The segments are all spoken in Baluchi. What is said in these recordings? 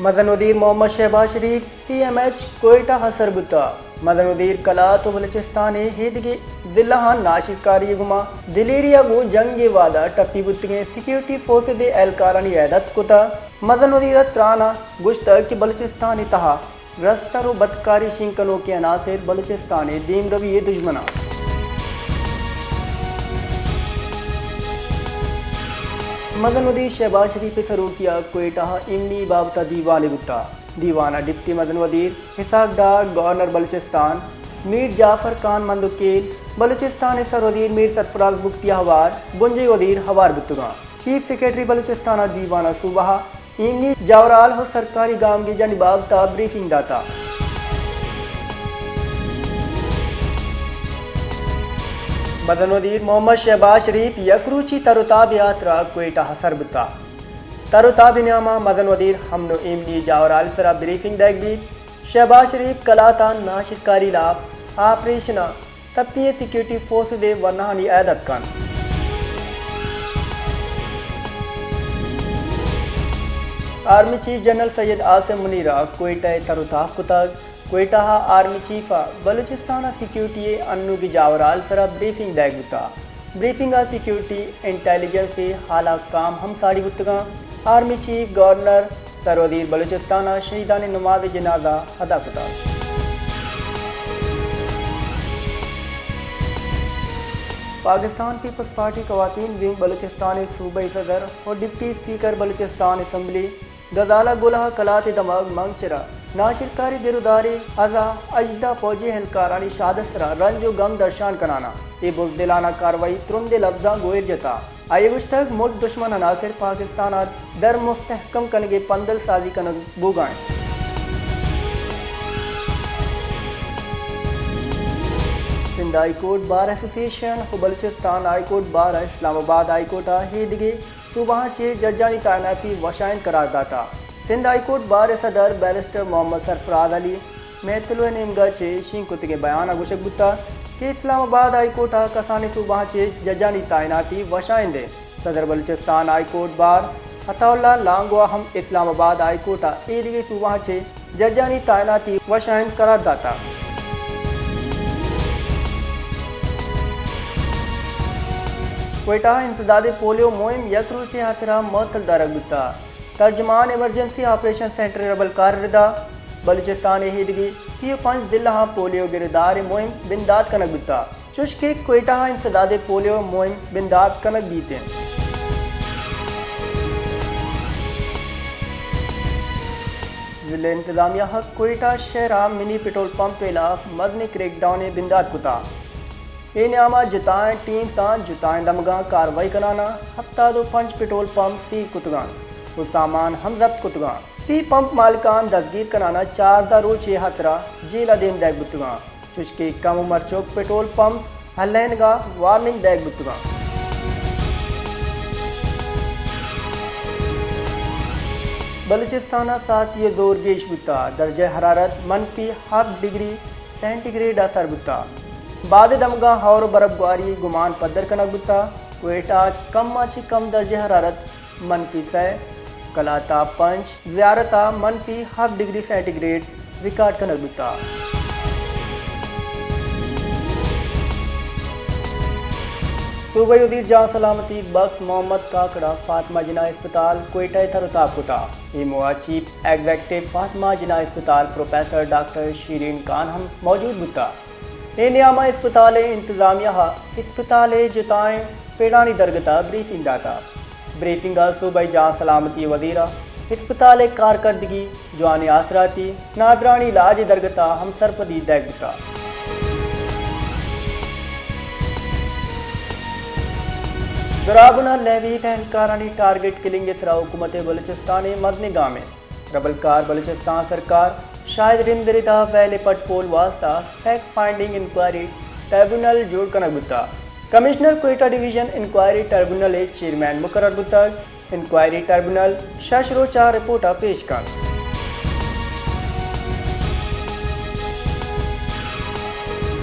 مزن وزیر محمد شہباز شریف سی ایم ایچ کوئٹہ ءَ سر بوتگ۔ مزن وزیر کلات ءُ بلوچستان ءِ ایدگہ ضلعاں ناشرکاری ءِ گوما دلیری ءَ گوں جنگ ءِ وہد ءَ ٹپی بوتگیں سیکورٹی فورسز ءِ اہلکارانی عیادت کتگ۔ مزن وزیر ءَ تران ءَ گوشتگ کہ بلوچستان ءِ تہا رستر ءُ بدکاری شنگ کنوکیں عناصر بلوچستان ءِ دیمروی ءِ دژمن انت۔ مزن وزیر شہباز شریف ءِ سروکی ءَ کوئٹہ ءَ ایمنی بابت ءَ دیوانے بوتگ۔ دیوان ءَ ڈپٹی مزن وزیر اسحاق ڈار، گورنر بلوچستان میر جعفر خان مندوخیل، بلوچستان ءِ سر وزیر میر سرفراز بگٹی ءَ ہوار بنجاہی وزیر ہوار بوتگ انت۔ چیف سیکرٹری بلوچستان ءَ دیوان ءَ صوبہ ءِ ایمنی جاورھال ءُ سرکاری گامگیجانی بابت ءَ بریفنگ داتگ۔ مزن وزیر محمد شہباز شریف یک روچی تر ءُ تاب ءِ ہاترا کوئٹہ ءَ سر بوتگ۔ تر ءُ تاب ءِ نیام ءَ مزن وزیر امن ءُ ایمنی جاورھال ءِ سرا بریفنگ دئیگ بیت۔ شہباز شریف کلات ءَ ناشرکاری لاپ آپریشن ءَ تپی ءِ سیکورٹی فورسز ءِ ورناہانی عیادت کنت۔ آرمی چیف جنرل سید عاصم منیر ءَ کوئٹہ ءَ تر ءُ تاب کتگ۔ کوئٹہ ءَ آرمی چیف ءَ بلوچستان ءِ سیکورٹی ءِ انوگی جاورھال ءِ سرا بریفنگ دئیگ بوتگ۔ بریفنگ ءَ سیکورٹی، انٹیلیجنس ءُ حال احکام ہم ساڑی بوتگ انت۔ آرمی چیف، گورنر، سر وزیر بلوچستان ءَ شہیدانی نماز جنازہ ادا کتگ۔ پاکستان پیپلز پارٹی خواتین ونگ بلوچستان ءِ صوبائی صدر ءُ ڈپٹی اسپیکر بلوچستان اسمبلی غزالہ گل ءَ کلات ءِ دمگ منگچر ءَ ناشرکاری گرودار ءِ ازا ہژدہ فوجی اہلکارانی شہادت ءِ سرا رنج ءُ گم درشان کنان ءَ اے بزدلانہ کاروائی ترندیں لبزاں گوں ایر جتگ۔ آئی ءَ گوشتگ، ملک دشمن عناصر پاکستان ءَ در مستحکم کنگ ءِ پندل سازی کنگ بوگ ءَ انت۔ سندھ ہائی کورٹ بار ایسوسی ایشن ءُ بلوچستان ہائی کورٹ بار ءَ اسلام آباد ہائی کورٹ ءَ ایدگہ صوبہاں چہ ججانی تعیناتی وشائند قرار داتگ۔ سندھ ہائی کورٹ بار ءِ صدر بیرسٹر محمد سرفراز علی میتلو ءِ نیمگ ءَ چہ شنگ کتگیں بیان ءَ گوشگ بوتگ کہ اسلام آباد ہائی کورٹ ءَ کسانیں صوبہاں چہ ججانی تعیناتی وشائند انت۔ صدر بلوچستان ہائی کورٹ بار عطا اللہ لانگو ءَ ہم اسلام آباد ہائی کورٹ ءَ ایدگہ صوبہاں چہ ججانی تعیناتی وشائند قرار داتگ۔ کوئٹہ ءَ انسداد پولیو مہم یک روچے ءِ ہاترا معطل دارگ بوتگ۔ ترجمان ایمرجنسی آپریشن سینٹر ءِ ربلکار ءِ ردا بلوچستان ءِ ایدگہ سی ءُ پنچ ضلعاں پولیو گرودار ءِ مہم بندات کنگ بوتگ، چوش کہ کوئٹہ ءَ انسداد پولیو مہم بندات کنگ بیت انت۔ ضلع انتظامیہ ءَ کوئٹہ شہر ءَ منی پٹرول پمپ ءِ ہلاپ مزنیں کریک ڈاؤنے بندات کتگ۔ اے نیام ءَ جتائیں ٹیمز ءَ جتائیں دمگاں کاروائی کنان ءَ ہپتاد ءُ پنچ پٹرول پمپ سیل کتگ انت ءُ سامان ہم ضبط کتگ انت۔ سی پمپ مالکان دزگیر کنان ءَ چاردہ روچے ءِ ہاترا جیل ءَ دیم دئیگ بوتگ انت، چوشکہ کم عمر چک پٹرول پمپ ہلینگ ءَ وارننگ دئیگ بوتگ انت۔ بلوچستان ءَ ساتی ءِ زور گیش بوتگ، درجہ حرارت منفی ہفت ڈگری سینٹی گریڈ ءَ سر بوتگ۔ باد ءِ دمگاں ہئور ءُ برف گواری ءِ گمان پدر کنگ بوتگ۔ کوئٹہ ءَ کم ءَ چہ کم درجہ حرارت منفی سئے، کلات ءَ پنچ، زیارت ءَ منفی ہفت ڈگری سینٹی گریڈ ریکارڈ کنگ بوتگ۔ صوبائی وزیر جان سلامتی بخش محمد کاکڑ ءَ فاطمہ جناح اسپتال کوئٹہ ءَ تر ءُ تاب کتگ۔ اے موہ ءَ چیف ایگزیکٹو فاطمہ جناح اسپتال پروفیسر ڈاکٹر شیرین خان ہم موجود بوتگ۔ اے نیام ءَ اسپتال ءِ انتظامیہ ءَ اسپتال ءِ جتائیں پڑانی درگت ءَ بریفنگ داتگ۔ بریفنگ ءَ صوبائی جان سلامتی ءِ وزیر ءَ اسپتال ءِ کارکردگی، جوانیں آسراتی، نادرانی علاج ءِ درگت ءَ ہم سرپدی دئیگ بوتگ۔ درابن ءَ لیوی اہلکارانی ٹارگٹ کلنگ ءِ سرا حکومت بلوچستان ءِ مزنیں گامے۔ ربلکار بلوچستان سرکار شاہد رند ءِ ردا ویل ءِ پٹ پول واستہ فیکٹ فائنڈنگ انکوائری ٹربیونل جوڑ کنگ بوتگ۔ کمشنر کوئٹہ ڈویژن انکوائری ٹربیونل ءِ چیئرمین مقرر بوتگ۔ انکوائری ٹربیونل شش روچ ءَ رپورٹ ءَ پیش کنت۔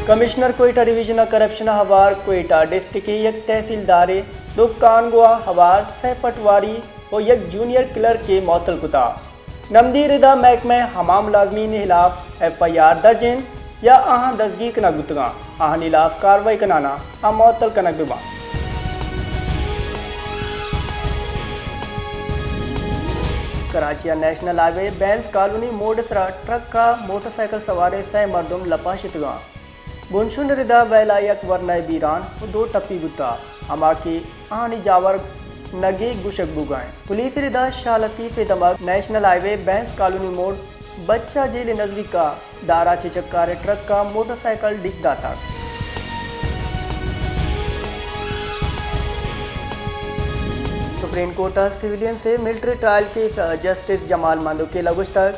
کمشنر کوئٹہ ڈویژن ءَ کرپشن ءَ ہوار کوئٹہ ڈسٹرکٹ ءِ یک تحصیلدارے دکان گوا ہوار سئے پٹواری ءُ یک جونیئر کلرکے معطل کتگ۔ نمدی ردا محکمہ ہما ملازمین خلاف ایف آئی آر درج انت یا آہاں دزگیر کنگ بوتگاں، آہانی خلاف کاروائی کنانا آ معطل کنگ بہ باں۔ کراچی ء نیشنل ہائی وے بینس کالونی موڑ ء سرا ٹرک ء موٹر سائیکل سواریں سئے مردم لپا شتگاں۔ بنشون ردا ویلا یک ورنہ بیران و دو ٹپی بوتا، ہما کہ آہانی جاور نگیگ گوشگ بوگا انت۔ پولیس ردا شاہ لطیف دمگ نیشنل ہائی وے بینس کالونی موڑ بچہ جیل نزدیکا دارا چہ چکار ٹرک ء موٹر سائیکل ڈیک داتگ۔ سپریم کورٹ ء سویلین سے ملٹری ٹرائل کیس ء جسٹس جمال مندوکیل ء گوشتگ،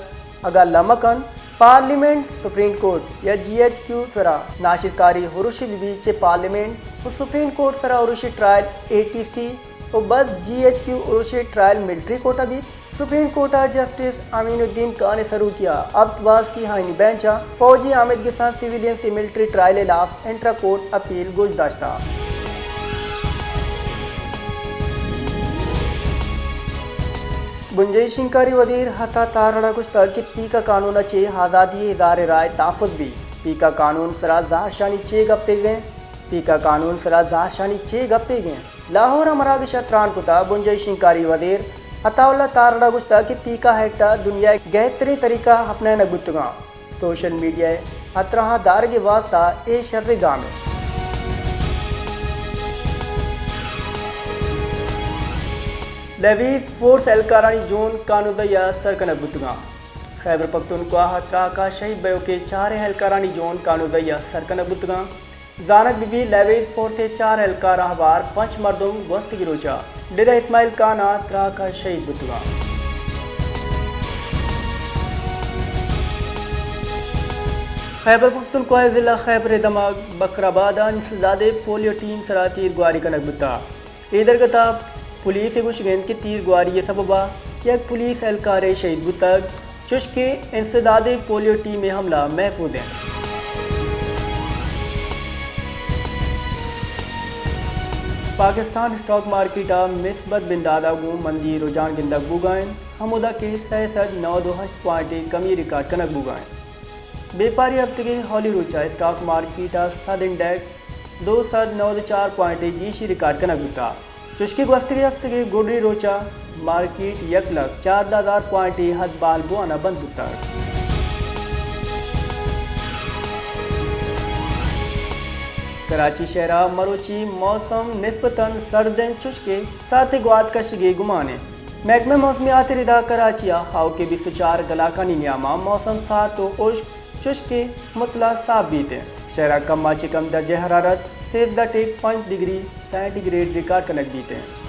اگاں لمہ کنت پارلیمنٹ، سپریم کورٹ یا جی ایچ کیو سرا ناشرکاری ہروشی بہ بیت، چہ پارلیمنٹ و سپریم کورٹ سرا ہروشی ٹرائل اے ٹی سی و بس جی ایچ کیو ہروشی ٹرائل ملٹری کورٹ ء بیت۔ سپریم کورٹ ء جسٹس امین الدین خان ء سروکی ء ہپت باسکی آئینی بینچ ء فوجی آمدگساں سویلین سے ملٹری ٹرائل ء لاف انٹرا کورٹ اپیل گوش داشتہ۔ بنجاہی شنگکاری وزیر عطا تارڑ ء گوشتگ کہ پیکا قانون ء چہ آزادی اظہار رائے تحفظ بیت۔ پیکا قانون سرا زہرشانی چے گپیگ انت؟ پیکا قانون سرا زہرشانی چے گپیگ انت؟ لاہور ء مراگش ء تران کتا بنجاہی شنگکاری وزیر عطا اللہ تارڑ ء گوشتگ کہ پیکا ایکٹ ء دنیا ء گہتریں طریقہ اپنائینگ بوتگاں۔ سوشل میڈیا ء ہترہاں دارگ ء واستہ اے شریں گامے۔ لیویز فورس اہلکارانی جون کانودئی ء سر کنگ بوتگاں۔ خیبر پختونخوا ء تراک ء شہید بئیوکیں چاریں اہلکارانی جون کانودئی ء سر کنگ بوتگاں۔ زانگ بہ بیت، لیویز فورس ء چار اہلکاراں ہوار پنچ مردم گوستگیں روچ ء ڈیرہ اسماعیل خان ء تراک ء شہید بوتگاں۔ خیبر پختونخوا ء ضلع خیبر ء دمگ بکر آباد ء انسداد ء پولیو ٹیم سرا تیر گواری کنگ بوتگ۔ اے درگت ء پولیس ء گوشگ انت کہ تیر گواری ء سبب ء یک پولیس اہلکارے شہید بوتگ، چوشکہ انسداد ء پولیو ٹیم ء حملہ محفوظ انت۔ پاکستان اسٹاک مارکیٹ ء مثبت بندات ء گوں مندی رجحان گندگ بوگا انت، ہمودا کہ سئے سد نود ء ہشت پوائنٹ ء کمی ریکارڈ کنگ بوگا انت۔ بیپاری ہفتگے ہولی روچ ء اسٹاک مارکیٹ ء سد انڈیکس دو سد نود ء چار پوائنٹ ء گیشی ریکارڈ کنگ بوتگ، چوشکہ گوستگیں ہفتگے گڈی روچ ء مارکیٹ یک لکھ چاردہ ہزار پوائنٹ ء حد بال بوان ء بند بوتگ۔ کراچی شہر ء مروچی موسم نسبتاً سرد انت، چوشکہ ساعتے گوات کشگے گمان انت۔ محکمہ موسمیات ء ردا کراچی ء آؤکیں بیست ء چار گلاکانی نیام ء موسم سارت ء ہشک، چوشکہ مطلع صاف بیت انت۔ شہر ء کم ء چہ کم درجہ حرارت سیزدہ ٹیک پنچ ڈگری سینٹی گریڈ ریکارڈ کنگ بیت انت۔